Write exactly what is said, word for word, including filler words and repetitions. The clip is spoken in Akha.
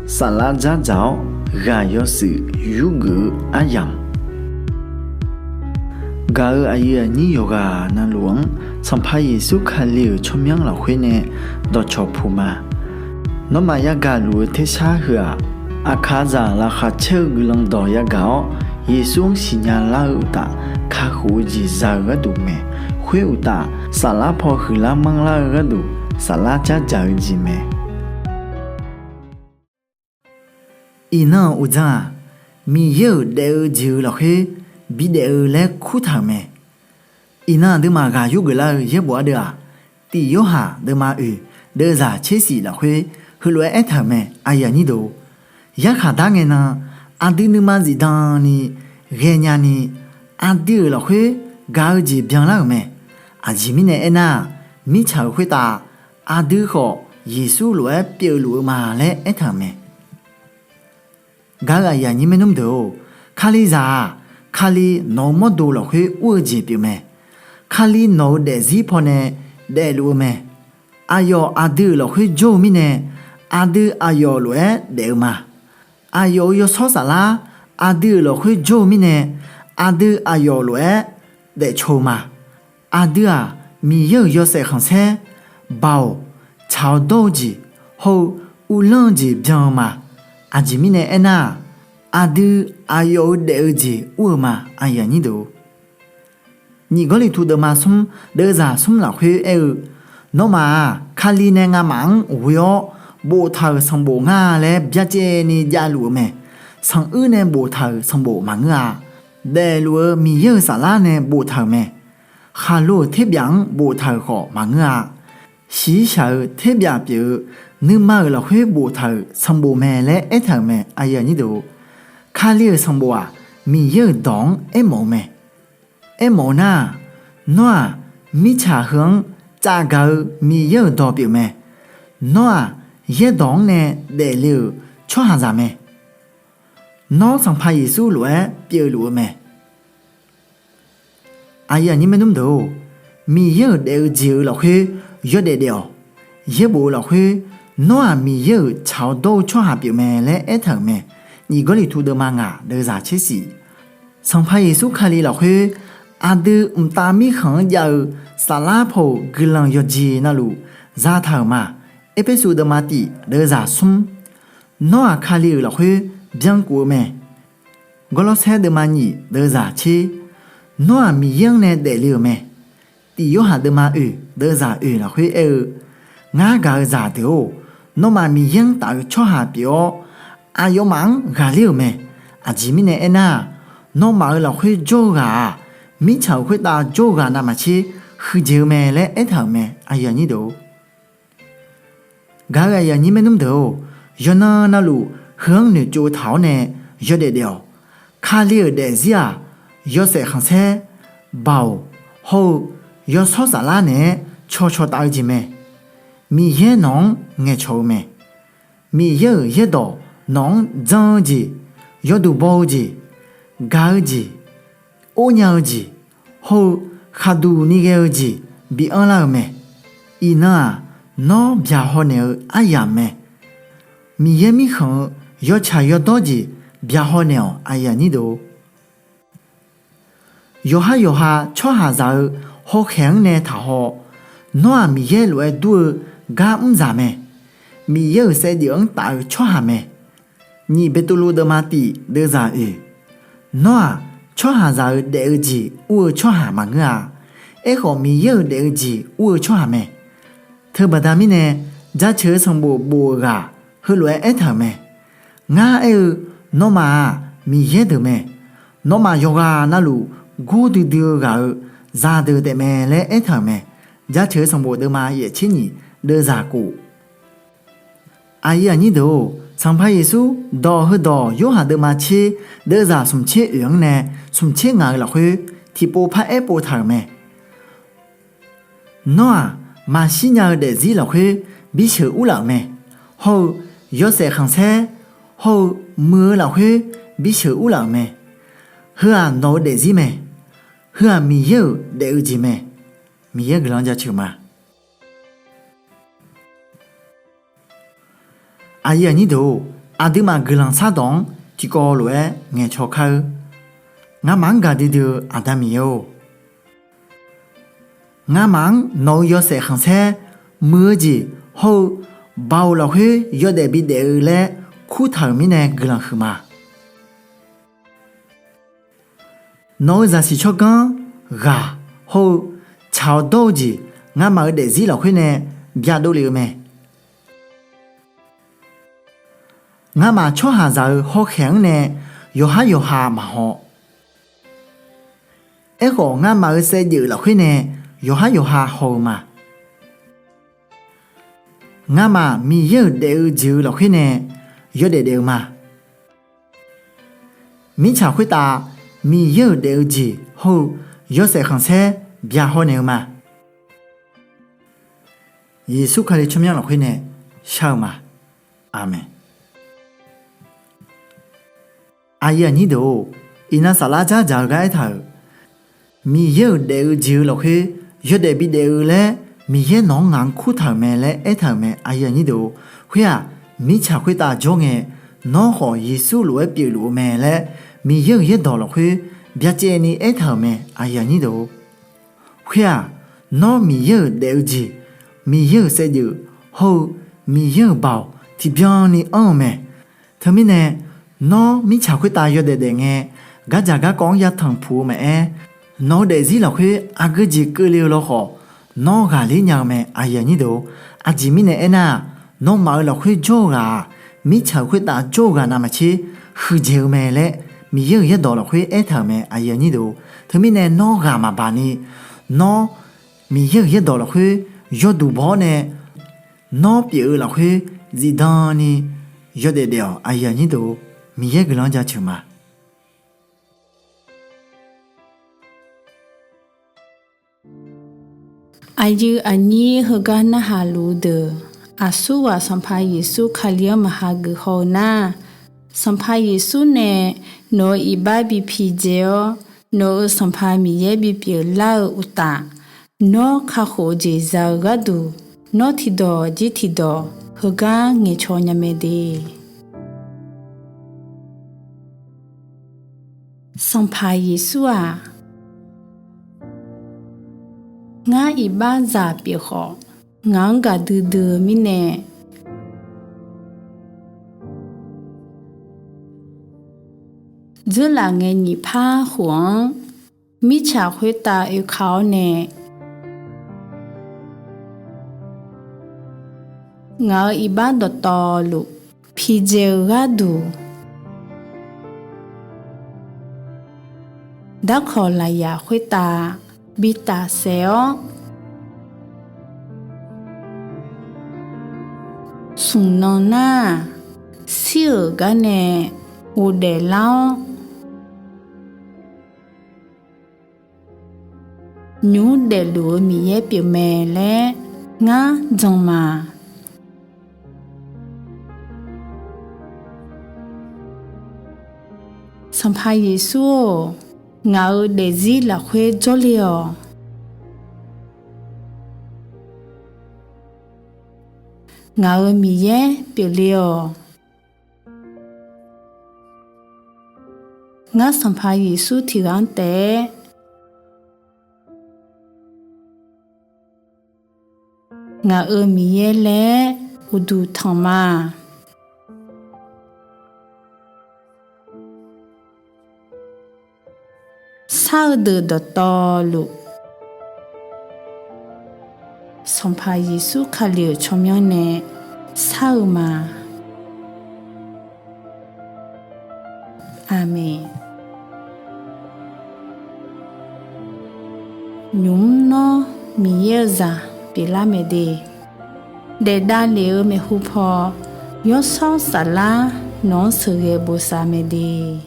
Saflar dzardzaq-awr ghaq yawshuif yurgeuf-eu aryamq, gaq-euq aqyuif aqnyir yawqghaq navluf-anr Sanqpaq Yeqsur Kali-euq tsawrmyanr lafkhoer nae dawqcawq puq ma. Nawmaf yagaq luf-eu tersar heu-aq, aqkaqzaq laqkhaq caer-eu guiqlanq dawq yagaq-awr, Yeqsur-anr siqnya lar-eu uqtaf, kakhof-eu jeq za-eu gharduq mae. Khoer uqtaf, saflar paw huiqlar manrlar-eu gharduq, saflar dzardzaq-eu jeq mae. Iqnan-euq uqdzan-aq, Miqyaer-euq daef-eu jeq-eu lafkhoer bidaef-eu laer kurtaq-euq mae. Iqnan aqduimaf ghaq yurgeuf lar-eu yaerbof ardeuv-aq, Tiq Yorhaq deuvma oeq deuvzaq tser shif lafkhoer heulof-aer aertaq-euq mae, Yarkhaq dar ngae nan, aqdui nuima zifdan ni ghaenya ni, aqdui-euq lafkhoer gaq-eu jeq byanlar-euq mae. Aqjeq mirnae aernar-aq, mirtsaq-euq khoertav aqdui khawf Yeqsur lof-aer pyeufluf-eu ma laer aertaq-euq mae. Gaq-eu aqyuif aqnyir maernmr deuq-or, Kalizaq-aq, Kali nawq-eu mawrdo lafkhoer ur-eu jeq pyeufmae. Kali nawq-eu daefzir pawnae daefluf-eu mae. Aqyawf aqdui-euq lafkhoer jawr-eu mirnae, aqdui aqyawf lof-aer daef-eu ma. Aqyawf-euq yawshawr saflar aqdui-euq lafkhoer jawr-eu mirnae, aqdui aqyawf lof-aer daefcaw-eu ma. Aqdui-aq, Miqyaer-euq yawshaef khanqsaer, Baoq, tsaq-awr dawr-eu jeq, hawr-eu uvlanr-eu jeq byan-eu ma. Aqjeq mirnae aernar-aq, aqdui aqyawf-euq daef-eu jeq ur-eu ma. Nyiq Gawrliqtu deuvma smr deuvzaq smr lafkhoer aer-eu, Nawmaf-aq, Kali nae ngamaf-anr ghoe-awr boftaq-euq sanqbof ngar laer byacaevni javluf-eu mae. Sanquir nae boftaq-euq sanqbof maqngeur-a. Daefluf-eu Miqyaer-euq saflar nae boftaq-euq mae. Khaqlo-euq terbyaf-anr boftaq-euq khawf maqngeur-a. Shiqshaq-eu terbyaf pyeuf-eu nuima-euq lafkhoer boftaq-euq sanqbof mae laer aertaq-euq mae. Kali-euq sanqbof-aq, Miqyaer-euq dawq-anr aermawf-eu mae. Aermawf-eu nar-aq, nawr-aq, mirtsaq heu-anr tsafgaq-eu Miqyaer-euq dawq pyeufmae. Nawr-aq, yaerdawq-anr nae daefle-euq tsawrhaqzaq mae. Nawr Sanqpaq Yeqsur lof-aer pyeufluf-eu mae. Aqyuif aqnyir maernmr deuq-or, Miqyaer-euq daef-eu jeq-eu lafkhoer yawdaef daef-awq. Yaerbof-eu lafkhoer, Nawr-aq, Miqyaer-euq tsaq-awr dawr-eu tsawrhaq pyeufmae laer aertaq-euq mae. Nyiq Gawrliqtu deuvma ngaq deuvzaq tser shif. Sanqpaq Yeqsur Kali lafkhoer aqdui mqtav mirkhanq-anr jav-eu saflar paw-euq guiqlanq yawqjeq navluf zataq-euq ma. Erpersu deuvma tiq deuvzaq smr. Nawr-aq, Kali-euq lafkhoer byankuf-eu mae. Gawrlawrsaer deuvma nyiq deuvzaq tser. Nawr-aq, Miqyaer-anr nae daefle-euq mae. Tiq Yorhaq deuvma oeq deuvzaq oeq lafkhoer aer-eu, Ngar gaq-eu zaqdeuq-or, nawmaf Miqyaer-anr taf-eu tsawrhaq pyeuf-awr, aqyawfmaf-anr ghaqler-euq mae. Aqjeq mirnae aernar-aq, nawmaf-euq lafkhoer jawr-eu ghaq-aq, mirtsaq-euq khoertav jawr-eu ghaq navmaqtser huiqdzaeq-eu mae laer aertaq-euq mae. Gaq-eu aqyuif aqnyir maernmr deuq-or, yawqnan navluf heu-anr noeqtsov taq-awr nae yawdaef daef-awq. Kali-euq daefzir-aq, yawshaef khanqsaer, Baoq, hawr-eu yawshawr saflar naeq-aer cawqcawq taf-eu jeq mae. Miqyaer nawq-anr ngaeqcawq-eu mae. Miqyaer-euq yaerdawq nawq-anr jan-eu jeq, yawduq baw-eu jeq, gaq-eu jeq, or nya-eu jeq, hawr-eu khaqduq ni ghae-eu jeq bi anrlar-eu mae. Iqnan-aq, nawr byaqhaw naeq-eu aryamq mae. Miqyaer mirkhanq-eu yawtsaq yawdawr jeq byaqhaw naeq-awq. Yawqhar yawqha tsawrhaqzaq-eu hawkhaeq-anr nae taqhaw. Nawr-aq, Miqyaer lof-aer dur-eu gar mrzaq mae. Miqyaer-euq saevdzeuf-anr taf-eu tsawrhaq mae. Nyiq Beqtuvluv deuvma tiq deuvzaq oeq. Nawr-aq, tsawrhaqzaq-eu daef-eu jeq ur-eu tsawrhaq maqngeur-a. Aerkhawf, Miqyaer-euq daef-eu jeq ur-eu tsawrhaq mae. Teubaqda mirnae, jaceuq-eu sanqbof bof-euq ghaq heulof-aer aertaq-euq mae. Ngar aer-eu, nawmaf-aq, Miqyaer deuq mae. Nawmaf yawqghaq navluf gordui dui-eu ghaq-euq zaqdeuq taefmae laer aertaq-euq mae. Jaceuq-eu sanqbof deuvma yaeq tser nyiq deuvzaq kof. Aqyuif aqnyir deuq-or, Sanqpaq Yeqsur dawq heudawq Yorhaq deuvma tser deuvzaq smq tser oeq-anr nae smq tser ngaq-eu lafkhoer tiqpov paraer pov taq-euq mae. Nawr-aq, maqshir nya-eu daefzir lafkhoer bisheuq urlaf-euq mae. Hawr-eu yawshaef khanqsaer, hawr-eu muiq-eu lafkhoer bisheuq urlaf-euq mae. Heu-aq nawq-eu daefzir mae. Heu-aq Miqyaer-euq daef-eu jeq mae. Miqyaer guiqlanq jaceuq ma. Aqyuif aqnyir deuq-or, Aqduimaf guiqlanq shardawq-anr tiqkawv lof-aer ngaeqcaw kar-eur. Ngamaf-anr gaqdui dui-eu Aqda Miqyaer-or, ngamaf-anr nawq-eu yawshaef khanqsaer muiq-eu jeq hawr-eu baoq lafkhoer yawdaef bidaef-eu laer kurtaq-euq mirnae guiqlanq huiqma. Nawq-eu zaqsiq tsawrganr ghaq hawr-eu tsaq-awr dawr-eu jeq ngamaf-eu daefzir lafkhoer nae byadov lef-eu mae. Ngamaf tsawrhaqzaq-eu hawkhaeq-anr nae yawqhar yawqha maqhaw. Aerkhawf, ngamaf-eu saevdzeuf lafkhoer nae yawqhar yawqha haw-eu ma. Ngamaf Miqyaer-euq daef-eu jeq-eu lafkhoer nae yawdaef daef-eu ma. Mirtsaq khoertav Miqyaer-euq daef-eu jeq hawr-eu yawshaef khanqsaer byaqhaw naeq-eu ma. Yeqsur Kali tsawrmyanr lafkhoer nae shar-eu ma. Aqmeq. Aqyuif aqnyir deuq-or, iqnan saflar dzardzaq-eu gar aertaq-euq, Miqyaer-euq daef-eu jeq-eu lafkhoer yawdaef bidaef-eu laer Miqyaer nawq-anr ngaq-anr kurtaq-euq mae laer aertaq-euq mae. Khoer-aq, mirtsaq khoertav jawr ngae, nawr khawf Yeqsur lof-aer pyeufluf-eu mae laer Miqyaer-euq yaerdawq lafkhoer byacaevni aertaq-euq mae. Khoer-aq, nawr Miqyaer-euq daef-eu jeq, Miqyaer-euq saevdzeuf hawr-eu Miqyaer-euq baoq tiqbyan ni anr-eu mae. Teumirnae, nawr mirtsaq khoertav yawdaef daef ngae, gardzaq garkawv-anr yatanq puq-eu maqaer, nawq-eu daefzir lafkhoer aqgeu jeq keuvle-eu lawkhawf, nawr ghaqler nya-eu mae. Aqjeq mirnae aernar-aq, nawmaf-euq lafkhoer jawr-eu ghaq-aq, mirtsaq-euq khoertav jawr-eu ghaq navmaqtser huiqdzaeq-eu mae laer Miqyaer-euq yaerdawq lafkhoer aertaq-euq mae. Teumirnae nawr ghaq maqbaq ni, nawr Miqyaer-euq yaerdawq lafkhoer yawduq baw-awr nae, nawr pyeuf-eu lafkhoer zifdan ni yawdaef daef-awq. Miqyaer guiqlanq-anr jaceuq ma. Aqyuif aqnyir heugar narhaq luf-eu deuq, aqsurghaq Sanqpaq Yeqsur Kali-anr maqha geuf haw-eu nar, Sanqpaq Yeqsur nae nawq-euq iqbax bi pidzae-awr, nawq-euq Sanqpaq Miqyaer bipyeuf lar-eu uqtaf, nawr kakhof-eu jeq za-eu gharduq, nawr tiqdawq jir tiqdawq heugar ngaeqcaw nya mae de. Sanqpaq Yeqsur-aq, ngar iqbaxzaq pyeuf khawf, ngaq-anr gaqdui dui-eu mirnae, dzeurlaf ngae nyiq par khof-anr mirtsaq khoertav oeka-awr nae, ngaq-euq iqbax dawqtawvluf pidzae-eu gharduq, darkawq lafyaq khoertav bi tafsaef-awr, smq nan nar-aq, shir-euq gar nae ghofdaef lar-awr, nymr daefluf-eu Miqyaer pyeufmae laer ngar jan ma. Sanqpaq Yeqsur-or, ngaq-euq daefzir lafkhoer jawrle-awq. Ngaq-euq Miqyaer pyeufle-awq. Ngar Sanqpaq Yeqsur tiqghaq-anr taef-aer ngaq-euq Miqyaer laer uqduq tanq ma. Shar-eu deuq dawqtawvluf, Sanqpaq Yeqsur Kali-euq tsawrmyanr nae shar-eu ma. Aqmeq. Nymq mr nawr Miqyaer-eu zaq pyeuflar mae de. Daefdav lef-eu maeqhu paw, yawshawr saflar nawq-anr sheuqghae bosav mae de.